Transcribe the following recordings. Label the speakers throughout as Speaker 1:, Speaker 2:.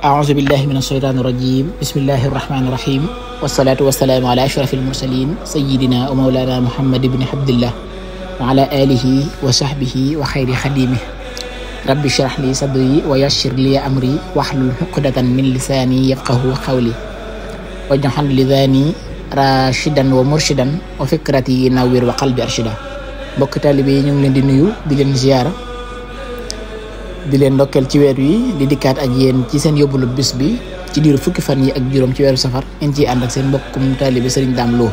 Speaker 1: أعوذ بالله من الشيطان الرجيم بسم الله الرحمن الرحيم والصلاة والسلام على أشرف المرسلين سيدنا ومولانا محمد بن عبد الله وعلى آله وصحبه وخير خديمه رب اشرح لي صدري ويسر لي أمري واحلل عقدة من لساني يفقهوا قولي واجعل لساني راشدا ومرشدا وفكرتي نوّر وقلبي أرشدا mbokk taalibe yi ñu ngi leen di nuyu di leen ziyaara di leen ndokkeel ci weer wi di dikkaat ak yéen ci seen yóbbalu bis bi ci diiru fukki fan yi ak juróom ci weeru safar ngeen ciy ànd ak seen mbokkum taalibe Serigne Dame Lo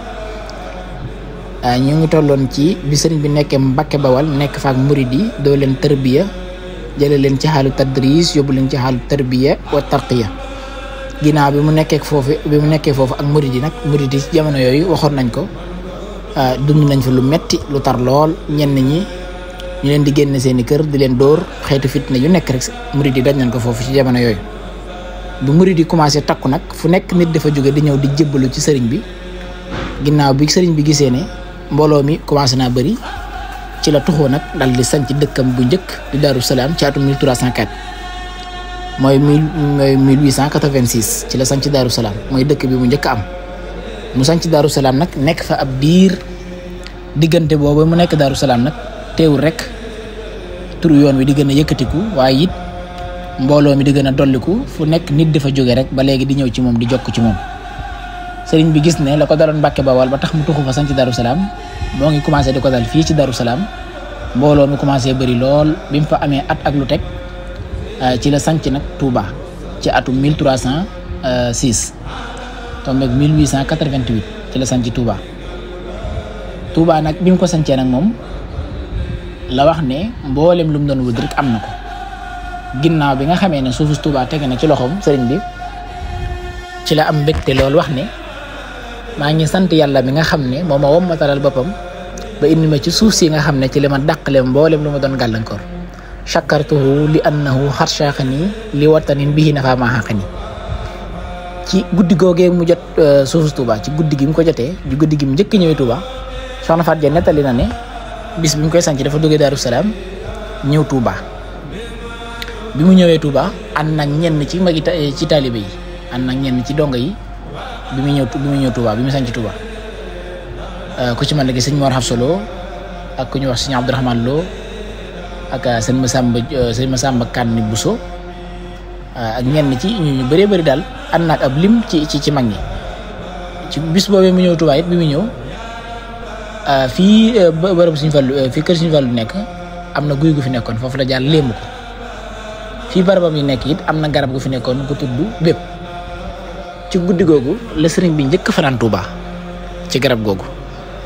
Speaker 1: ñu ngi tolloon ci bi sëriñ bi nekkee Mbàkke Bawal nekk faak murid yi doo leen tarbiya jële leen ci xaalu tadris yóbbu leen ci xaalu tarbiya wa tarqiya ginnaaw bi mu nekkee foofu ak murid yi nag murid yi ci jamono yooyu waxoon nañ ko dund nañ fa lu metti lu tar lool ñenn ñi ñu leen di génne seeni kër di leen dóor xeetu fitna yu nekk rek murid yi dañ nañ ko foofu ci jamono yooyu bu murid yi commencé takku nag fu nekk nit dafa jóge di ñëw di jébbalu ci sëriñ bi ginnaaw bi sëriñ bi gisee ne mbooloo mi commencé naa bëri ci la tuxoo nag dal di sanc dëkkam bu njëkk di Daaru Salaam ci atum 1304 mooy 1886 ci la sanc Daaru Salaam mooy dëkk bi mu njëkk am mu sanc Daaru Salaam nag nekk fa ab diir diggante boobu mu nekk Daaru Salaam nag teewul rek turu yoon wi di gën a yëkkatiku waaye it mbooloo mi di gën a dolliku fu nekk nit dafa jóge rek ba léegi di ñëw ci moom di jokk ci moom sëriñ bi gis ne la ko daloon Mbàkke Bawal ba tax mu tuxu fa sanc Daaru Salaam moo ngi commencé di ko dal fii ci Daaru Salaam mbooloo mi commencé bëri lool bi mu fa amee at ak lu teg ci la sanc nag Touba ci atum 1306 tombeeg 1888 ci la sanc Touba nag bi mu ko sancee nag moom la wax ne mboolem lu mu doon wut rek am na ko ginnaaw bi nga xamee ne suufu Touba tege na ci loxoom sëriñ bi ci la am mbégte loolu wax ne maa ngi sant yàlla mi nga xam ne moo ma wommatalal boppam ba indi ma ci suuf si nga xam ne ci li ma dàqale mboolem lu ma doon gàllankoor chakartuhu li annahu xarshaqani li watanin bihi nafa ma xaqani ci guddi googee mu jot suufu Touba ci guddi gi mu ko jotee ci guddi gi mu njëkk ñëwee Touba soxna Fatou Dieng nettali na ne bis bi mu koy sanc dafa jógee Daaru Salaam ñëw Touba bi mu ñëwee Touba ànd nag ñenn ci magi ci taalibe yi ànd nag ñenn ci donga yi bi mu ñëw Touba bi mu sanc Touba ku ci mën a gis sëñ Mor Hafsa Lo ak ku ñu wax sëñ Abdourahmane Lo ak sëñ Masamba Kanni Bousso ak ñenn ci ñu bëree bëri daal ànd naag ab lim ci mag ñi ci bis boobee mu ñëw Touba it bi mu ñëw fii bërëb Sëñ Fallu fii kër Sëñ Fallu nekk am na guy gu fi nekkoon foofu la jaar léemu ko fii barabam yi nekk it am na garab gu fi nekkoon gu tudd bépp ci guddi googu la sëriñ bi njëkk fanaan Touba ci garab googu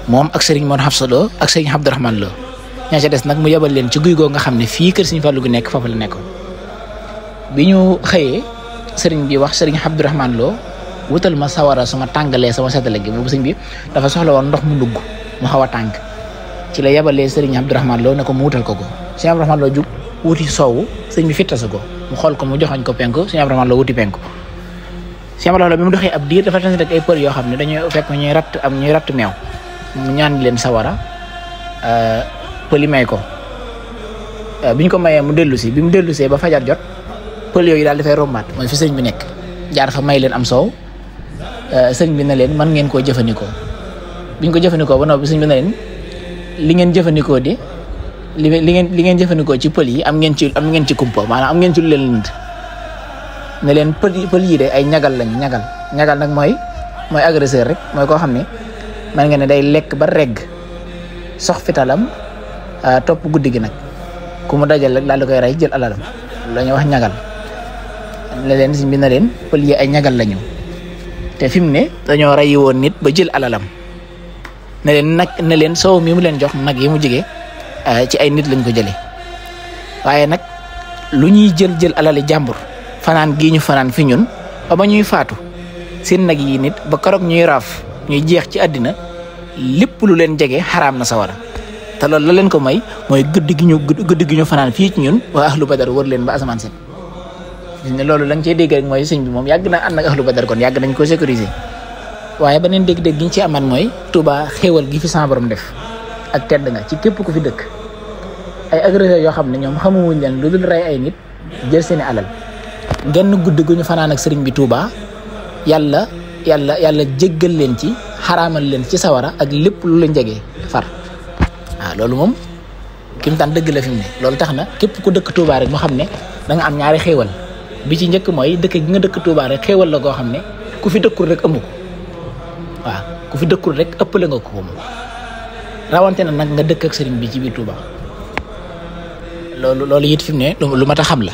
Speaker 1: moom ak sëriñ Mor Hafsa Lo ak sëriñ Abdourahmane Lo ñaa ca des nag mu yebal leen ci guy googu nga xam ne fii kër Sëñ Fallu gu nekk foofu la nekkoon bi ñu xëyee sëriñ bi wax sëriñ Abdourahmane Lo wutal ma sawara suma tàngalee sama seddale gi boobu sëñ bi dafa soxla woon ndox mu dugg mu xaw a tàng ci la yebalee sëriñ Abdourahmane Lo ne ko mu wutal ko sëriñ Abdourahmane Lo jug wuti soowu sëriñ bi fittasu ko mu xool ko mu joxoñ ko penku sëriñ Abdourahmane Lo wuti penku sëriñ Abdourahmane Lo bi mu doxee ab diir dafa tase rek ay për yoo xam ne dañuy fekk ñuy ratt meew mu ñaan leen sawara pëli may ko bi ñu ko mayee mu dellusee ba fajar jot pël yooyu daal dafay rombaat mooy fi sëriñ bi nekk jaar fa may leen am soow sëriñ bi ne leen mën ngeen koo jëfandikoo biñ ko jëfandikoo ba noppi sëriñ bi ne leen li ngeen jëfandikoo di li ngeen jëfandikoo ci pël yi am ngeen ci kumpa maanaam am ngeen ci lu leen lënd ne leen pël yi de ay ñagal lañ ñagal nag mooy agresseur rek mooy koo xam ne man nga ne day lekk ba regg sox fitalam topp guddi gi nag ku mu dajal rek daal di koy rey jël alalam la ñuy wax ñagal ne leen sëriñ bi ne leen pël yi ay ñagal lañu te fi mu ne dañoo rey woon nit ba jël alalam ne leen soow mi mu leen jox nag yi mu jige ci ay nit lañ ko jëlee waaye nag lu ñuy jël alali jàmbur fanaan gii ñu fanaan fi ñun ba ñuy faatu seen nag yi nit ba keroog ñuy raaf ñuy jeex ci àddina lépp lu leen jege xaraam na sawara te loolu la leen ko may mooy guddi gi ñu fanaan fii ci ñun waa ahlu badar wër leen ba asamaan set ne loolu lañ cey dégg rek mooy sëñ bi moom yàgg na ànd ak ahlu badar kon yàgg nañ ko sécuriser waaye beneen dégg-dégg gi ñu ci aman mooy Touba xéewal gi fi sama borom def ak tedd nga ci képp ku fi dëkk ay agresseurs yoo xam ne ñoom xamuwuñ leen lu dul rey ay nit jël seeni alal genn guddi gu ñu fanaan ak sëriñ bi Touba yàlla jéggal leen ci xaraamal leen ci sawara ak lépp lu la njegee far waaw loolu moom kim taan dëgg la fi mu ne loolu tax na képp ku dëkk Touba rek mu xam ne da nga am ñaari xéewal bi ci njëkk mooy dëkk gi nga dëkk Touba rek xéewal la goo xam ne ku fi dëkkul rek amu ko waaw ku fi dëkkul rek ëppale nga ko moom rawante na nag nga dëkk ak sëriñ bi ci biir Touba loolu it fi mu ne lu mat a xam la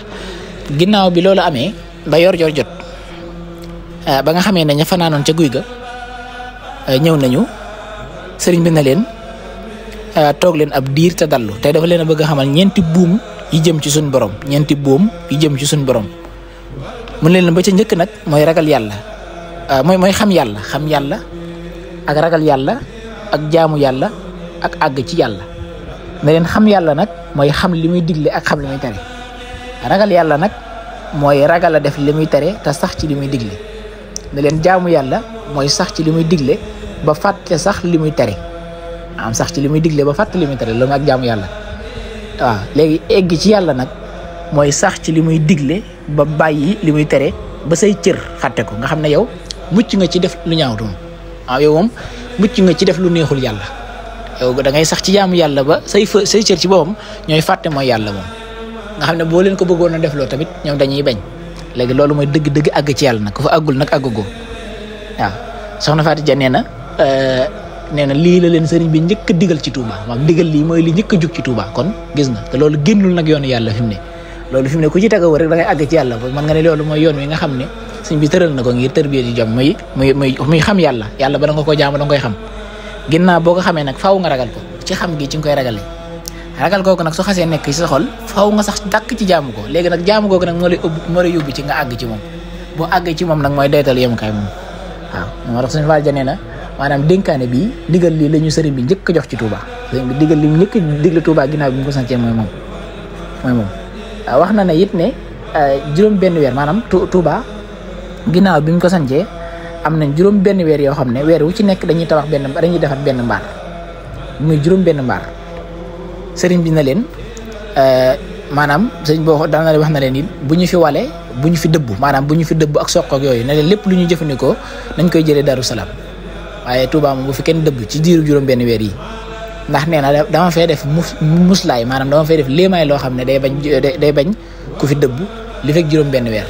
Speaker 1: ginnaaw bi loolu amee ba yor jot ba nga xamee ne ña fanaanoon ca guy ga ñëw nañu sëriñ bi na leen toog leen ab diir te dallu tey dafa leen a bëgg a xamal ñeenti buum yi jëm ci suñ borom ñeenti buum yi jëm ci suñ borom mun leen ba ca njëkk nag mooy ragal yàlla mooy xam yàlla ak ragal yàlla ak jaamu yàlla ak àgg ci yàlla ne leen xam yàlla nag mooy xam li muy digle ak xam li muy tere ragal yàlla nag mooy ragal a def li muy tere te sax ci li muy digle ne leen jaamu yàlla mooy sax ci li muy digle ba fàtte sax li muy tere am sax ci li muy digle ba fàtte li muy tere loolu ak jaamu yàlla waaw léegi egg ci yàlla nag mooy sax ci li muy digle ba bàyyi li muy tere ba say cër fàtte ko nga xam ne yow mucc nga ci def lu ñaawtu waaw yow moom mucc nga ci def lu neexul yàlla yow da ngay sax ci jaamu yàlla ba say cër ci boppam ñooy fàtte mooy yàlla moom nga xam ne boo leen ko bëggoon a def loo tamit ñoom dañuy bañ léegi loolu mooy dëgg-dëgg àgg ci yàlla nag ku fa àggul nag àggagoo waaw soxna Fatou Dia nee na lii la leen sëriñ bi njëkk a digal ci Touba moom digal lii mooy li njëkk a jug ci Touba kon gis nga te loolu génnul nag yoonu yàlla fi mu ne loolu fi mu ne ku ci tagaw rek da ngay àgg ci yàlla man nga ne loolu mooy yoon wi nga xam ne sëriñ bi tëral na ko ngir tërbiya ci jom muy xam yàlla bala nga ko jaamu da nga koy xam ginnaaw boo ko xamee nag faaw nga ragal ko ci xam gi ci nga koy ragalee ragal googu nag su xasee nekk ci sa xol faaw nga sax dàkk ci jaamu ko léegi nag jaamu googu nag moo lay yóbbu ci nga àgg ci moom boo àggee ci moom nag mooy daytal yemukaay moom waaw moo tax suñu Fatou Dia nee na maanaam dénkaane bii digal lii la ñu sëriñ bi njëkk a jox ci Touba sëriñ bi digal li mu njëkk digle Touba ginnaaw bi mu ko sancee mooy moom wax na ne it ne juróom benn weer maanaam Touba ginnaaw bi mu ko sancee am nañ juróom benn weer yoo xam ne weer wu ci nekk dañuy defar benn mbaar muy juróom benn mbaar sëriñ bi na leen maanaam sëriñ boo daana wax na leen it bu ñu fi wale bu ñu fi dëbb maanaam bu ñu fi dëbb ak soq ak yooyu ne leen lépp lu ñu jëfandikoo nañ koy jëlee Darou Salaam waaye Touba moom bu fi kenn dëbb ci diiru juróom benn weer yi ndax nee na dama fay def muslaay maanaam dama fay def léemaay loo xam ne day bañ ku fi dëbb li fekk juróom benn weer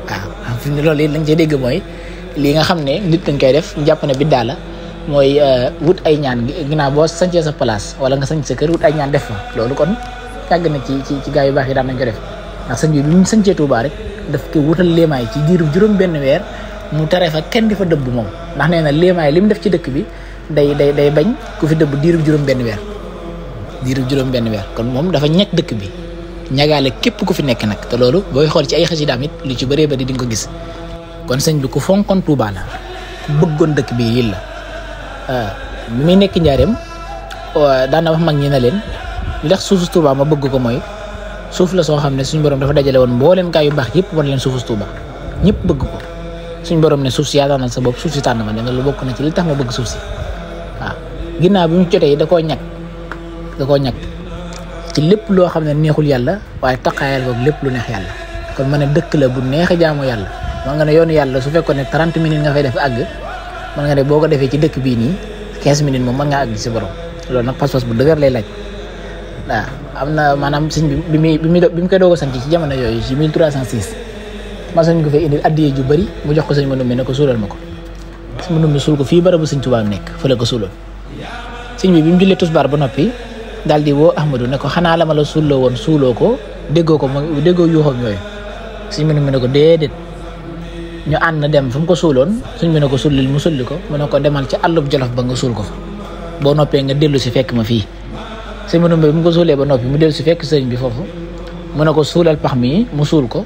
Speaker 1: waaw fi ne loolu it lañ cey dégg mooy lii nga xam ne nit dañ koy def ñu jàpp ne biddaa la mooy wut ay ñaan ginnaaw boo sancee sa place wala nga sanc sa kër wut ay ñaan def fa loolu kon yàgg na ci gaa yu baax yi daan nañ ko def ndax sëñ bi ñu sancee Touba rek daf ko wutal léemaay ci diiru juróom benn weer mu tere fa kenn di fa dëbb moom ndax nee na léemaay li mu def ci dëkk bi day bañ ku fi dëbb diiru juróom benn weer kon moom dafa ñekk dëkk bi ñagaale képp ku fi nekk nag te loolu booy xool ci ay xasidaam it lu ci bëree bëri di nga ko gis kon sëñ bi ku fonkoon Touba la ku bëggoon dëkk bi yi la bi muy nekk njaareem daan na wax mag ñi ne leen li tax suufu Touba ma bëgg ko mooy suuf la soo xam ne suñu borom dafa dajale woon mbooleem gaa yu baax yëpp wan leen suufu Touba ñëpp bëgg ko suñu borom ne suuf si yaa tànnal sa bopp suuf si tànn ma ne lu bokk na ci li tax ma bëgg suuf si waaw ginnaaw bi mu jotee da koo ñag ci lépp loo xam ne neexul yàlla waaye taqaayal ko lépp lu neex yàlla kon ma ne dëkk la bu neex a jaamu yàlla maa nga ne yoonu yàlla su fekkoon ne 30 minutes nga fay def àgg man nga ne boo ko defee ci dëkk bii nii 15 minutes moom mën ngaa àgg si borom loolu nag pas-pas bu dëgër lay laaj waaw am na maanaam sëñ bi mu koy doog a sant ci jamono yooyu ci 1306 ma sañ ko fay indil addiyee ju bëri mu jox ko sëñ Manoumbe ne ko suulal ma ko sëñ Manoumbe suul ko fii barabu sëñ Tuubaa nekk fële ko suuloon sëñ bi mu jullee tusbaar ba noppi daal di woo Ahmadou ne ko xanaa la ma la suulloo woon suuloo ko déggoo yuuxoom yooyu sëñ Manoumbe ne ko déedéet ñu ànd dem fa mu ko suuloon sëñ bi ne ko sullil mu sulli ko mu ne ko demal ci àllub Jolof ba nga suul ko fa boo noppee nga dellu si fekk ma fii sëñ Manoumbe bi mu ko suulee ba noppi mu dellu si fekk sëriñ bi foofu mu ne ko suulal pax mi mu suul ko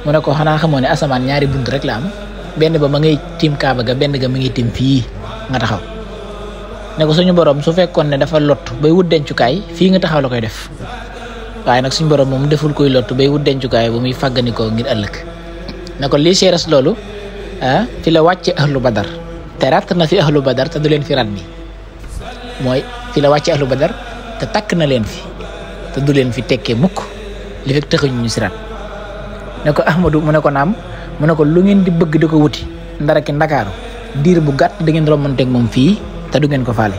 Speaker 1: mu ne ko xanaa xamoo ne asamaan ñaari bunt rek la am benn ba ma ngay tiim kaaba ga benn ga ma ngi tiim fii nga taxaw ne ko suñu borom su fekkoon ne dafa lott bay wut dencukaay fii nga taxaw la koy def waaye nag suñu borom moom deful koy lott bay wut dencukaay bu muy fàgganikoo ngir ëllëg ne ko lii seeres loolu fi la wàcce ahlu badar te ratt na fi ahlu badar te du leen fi rat bi mooy fi la wàcce ahlu badar te takk na leen fi te du leen fi tekkee mukk li fekk taxuñu ñu si rat ne ko Ahmadou mu ne ko naam mu ne ko lu ngeen di bëgg di ko wuti ndara ki Ndakaaru diir bu gàtt da ngeen romanteeg moom fii te du ngeen ko faale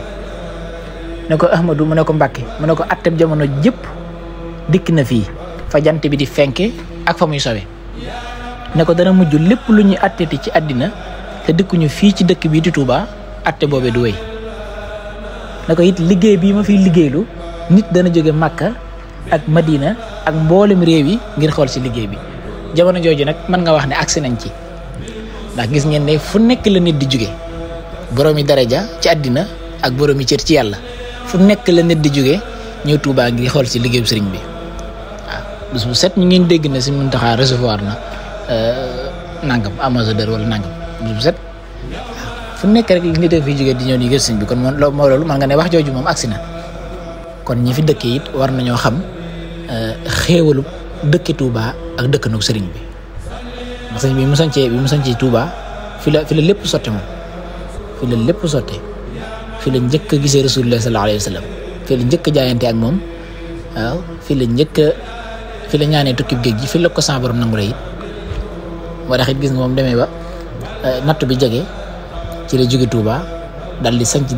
Speaker 1: ne ko Ahmadou mu ne ko Mbàkke mu ne ko atteb jamono jëpp dikk na fii fa jant bi di fenke ak fa muy sowe ne ko dana mujj lépp lu ñuy atteti ci àddina te dikkuñu fii ci dëkk bii di Touba atte boobee du wéy ne ko it liggéey bii ma fiy liggéeylu nit dana jóge Makka ak Madina ak mboolem réew yi ngir xool si liggéey bi jamono jooju nag mën nga wax ne agsi nañ ci ndax gis ngeen ne fu nekk la nit di jóge boroomi daraja ci àddina ak boroomi cër ci yàlla fu nekk la nit di jóge ñëw Touba ngir xool si liggéeyu sëriñ bi waaw bés bu set ñu ngeen dégg na si Muntaxa recevoir na nangam ambassadeur wala nangam bés bu set fu nekk rek nit a fi jóge di ñëw di gër sëriñ bi kon moom loolu mën nga ne wax jooju moom agsi na kon ñi fi dëkkee it war nañoo xam xéewalu dëkki Touba ak dëkkandoog sëriñ bi ndax sëriñ bi mu sañcee Touba fi la lépp sotte moom fi la lépp sotte fi la njëkk a gisee Rasulullah sallallahu alayhi wa sallam fi la njëkk a jaayante ak moom waaw fi la ñaanee tukkib géej gi fi la ko sa borom nangu la it moo tax it gis nga moom demee ba natt bi jege ci la jóge Touba dal di sanc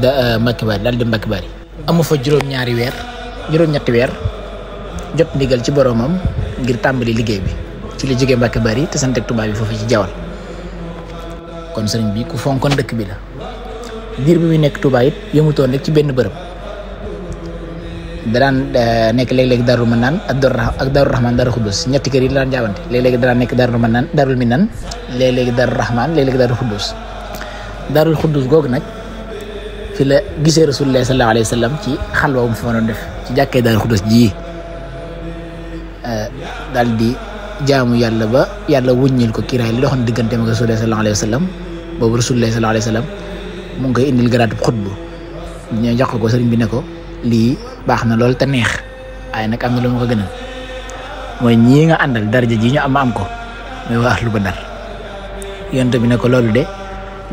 Speaker 1: Mbacke Bari dal di Mbacke Bari amu fa juróom-ñetti weer jot ndigal ci boromam ngir tàmbali liggéey bi ci la jógee Mbacke Bari te sant ak Touba bi foofu ci Jawal kon sëriñ bi ku fonkoon dëkk bi la diir bi muy nekk Touba it yëmutoon rek ci benn bërëb da daan nekk léeg-léeg Darou Manaan ak Darou Rahman Darou Xuddus ñetti kër yi la daan jaabante léeg-léeg da daan nekk Darou Manaan Darou Minan léeg-léeg Darou Rahman léeg-léeg Darou Xuddus Darou Xuddus googu nag fi la gisee Rasulullah sallallahu alayhi wa sallam ci xalwa mu fa doon def ci jàkkee Darou Xuddus ji daal di jaamu yàlla ba yàlla wuññil ko kiraay li doxoon digganteem ak Rasulullah sallallahu alayhi wa sallam boobu Rasulullah sallallahu alayhi wa sallam mu ngi koy indil garaatub xutbu ñoo jox ko sëriñ bi ne ko lii baax na lool te neex waaye nag am na lu ma ko gënal mooy ñii nga àndal daraja ji ñu am ko mooy waa ahlu Badar yonent bi ne ko loolu de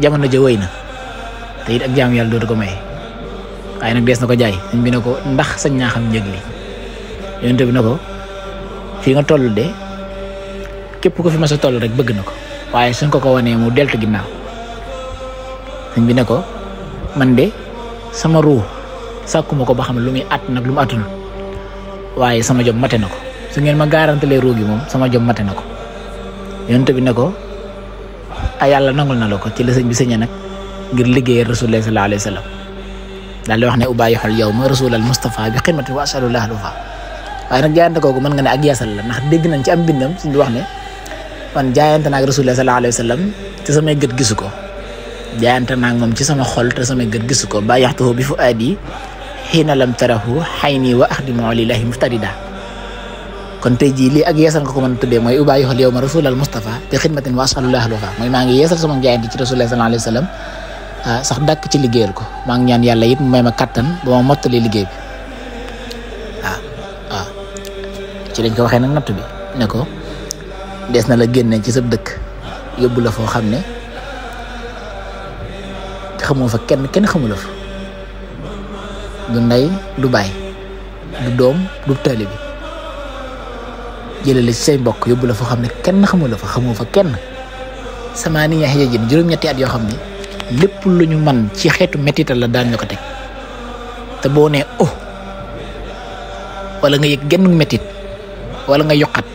Speaker 1: jamono ja wëy na te it ak jaamu yàlla dootu ko maye waaye nag dees na ko jaay sëriñ bi ne ko ndax sañ naa xam njëg li yonent bi ne ko fii nga toll de képp ko fi mas a toll rek bëgg na ko waaye suñ ko wanee mu deltu ginnaaw sëñ bi ne ko man de sama ruu sàkkuma ko ba xam lu muy at nag lu mu atul waaye sama jom mate na ko su ngeen ma garantalee ruu gi moom sama jom mate na ko yonent bi ne ko ay yàlla nangul na la ko ci la sëñ bi sëñe nag ngir liggéeyal Rasulullah sallallahu alayhi wa sallam daal di wax ne ubaayixul yawma rasulal Mustafa bi xidmati wa asalullah alwafa waaye nag jaayante kooku mën nga ne ak yeesal la ndax dégg nañ ci am bindam suñ di wax ne man jaayante naa ak Rasulullah sallallahu alayhi wa sallam te samay gët gisu ko jaayante naa ak moom ci sama xol te samay gët gisu ko bàyyaxtuhu bi fu aadi xiina lam tarahu xayni wa axdimu lillahi muftarida kon tey jii lii ak yeesal nga ko mën a tuddee mooy ubaayixul yawma rasulal Mustafa bi xidmatin wa asalullah alwafa mooy maa ngi yeesal sama jaayante ci Rasulullah sallallahu alayhi wa sallam sax dàkk ci liggéeyal ko maa ngi ñaan yàlla it mu may ma kattan ba ma mottalee liggéey bi waaw ci lañ ko waxee nag natt bi ne ko des na la génne ci sa dëkk yóbbu la foo xam ne xamoo fa kenn xamu la fa du ndey du baay du doom du taalibe bi jëlee la ci say mbokk yóbbu la foo xam ne kenn xamu la fa xamoo fa kenn sama ni ñax yéegin juróom-ñetti at yoo xam ne lépp lu ñu man ci xeetu mettital la daan ñu ko teg te boo nee wala nga yëg genn mettit wala nga yokkat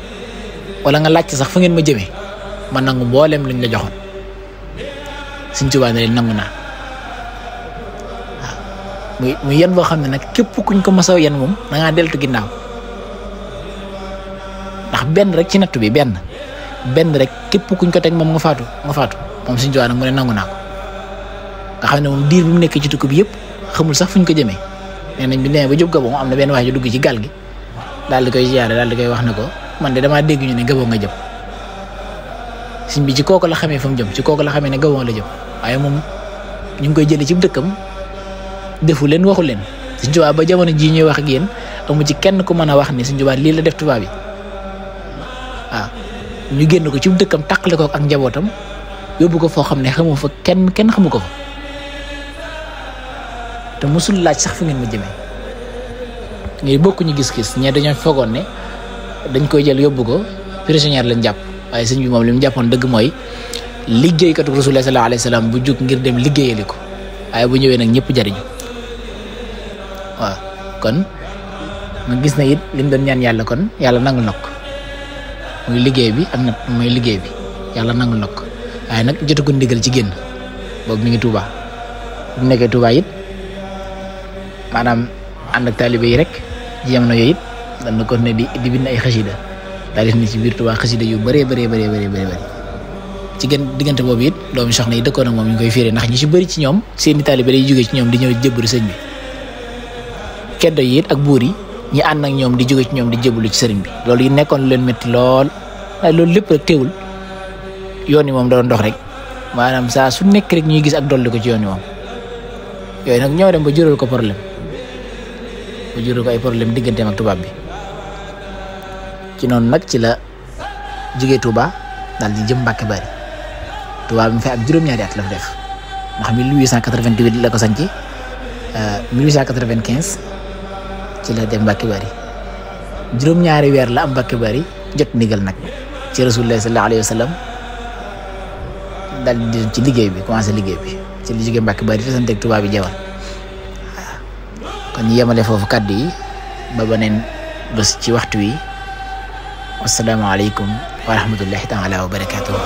Speaker 1: wala nga laajte sax fa ngeen ma jëmee ma nangu mbooleem luñ la joxoon Sëñ Tuubaa ne leen nangu naa waaw muy yan boo xam ne nag képp kuñ ko masaw yan moom da ngaa deltu ginnaaw ndax benn rek ci nattu bi benn rek képp kuñ ko teg moom nga faatu moom Sëñ Tuubaa nag mu ne nangu naa ko nga xam ne moom diir bi mu nekk ci tukki bi yëpp xamul sax fuñ ko jëmee nee nañ bi demee ba jóg Gabon am na benn waay ju dugg ci gaal gi daal di koy ziyaare daal di koy wax ne ko man de damaa dégg ñu ne Gabon nga jëm sëñ bi ci kooku la xamee fa mu jëm ci kooku la xamee ne Gabon la jëm waaye moom ñu ngi koy jëlee ci dëkkam defu leen waxu leen Sëñ Tuubaa ba jamono jii ñuy wax ak yéen amu ci kenn ku mën a wax ni Sëñ Tuubaa lii la def tubaab bi waaw ñu génn ko ci dëkkam tàqale ko ak njabootam yóbbu ko foo xam ne xamoo fa kenn xamu ko fa te mosul laaj sax fu ngeen ma jëmee ngay bokkuñu gis-gis ñee dañoo foogoon ne dañ koy jël yóbbu ko prisonnière lañ jàpp waaye sëñ bi moom li mu jàppoon dëgg mooy liggéeykatu Rasulullah sallallahu alayhi wa sallam bu jug ngir dem liggéeyali ko waaye bu ñëwee nag ñëpp jariñu waaw kon ma gis na it li mu doon ñaan yàlla kon yàlla nangul na ko muy liggéey bi ak nag mooy liggéey bi yàlla nangul na ko waaye nag jotagu ndigal ci génn boobu mi ngi Touba bu nekkee Touba it maanaam ànd ak taalibe yi rek ci jamono yooyu it dana ko ne di bind ay xasida taalif ni ci biir Touba xasida yu bëree bëri ci gën diggante boobu it doomi soxna yi dëkkoon ak moom ñu koy fiiree ndax ñu ci bëri ci ñoom seeni taalibe day jógee ci ñoom di ñëw jébbalu sëñ bi keddo yi it ak buur yi ñi ànd ak ñoom di jóge ci ñoom di jébbalu ci sëriñ bi loolu yi nekkoon lu leen métti lool waaye loolu lépp rek teewul yoon yi moom da doon dox rek maanaam saa su nekk rek ñuy gis ak dolli ko ci yoon yi moom yooyu nag ñoo dem ba jural ko problème ay problème digganteem ak tubaab bi ci noonu nag ci la jógee Touba daal di jëm Mbàkke Bari Touba bi mu fay ak juróom-ñaari at la fa def ndax 1888 la ko sanc 1895 ci la dem Mbàkke Bari juróom-ñaari weer la am Mbàkke Bari jot ndigal nag ci Rasulullah sallallahu alayhi wa sallam daal di ci liggéey bi commencé liggéey bi ci li jógee Mbàkke Bari te santeeg Touba bi jawal kon yemale foofu kàddu yi ba beneen bés ci waxtu wi wassalaamu aleykum wa rahmatullahi taala wa barakatuhu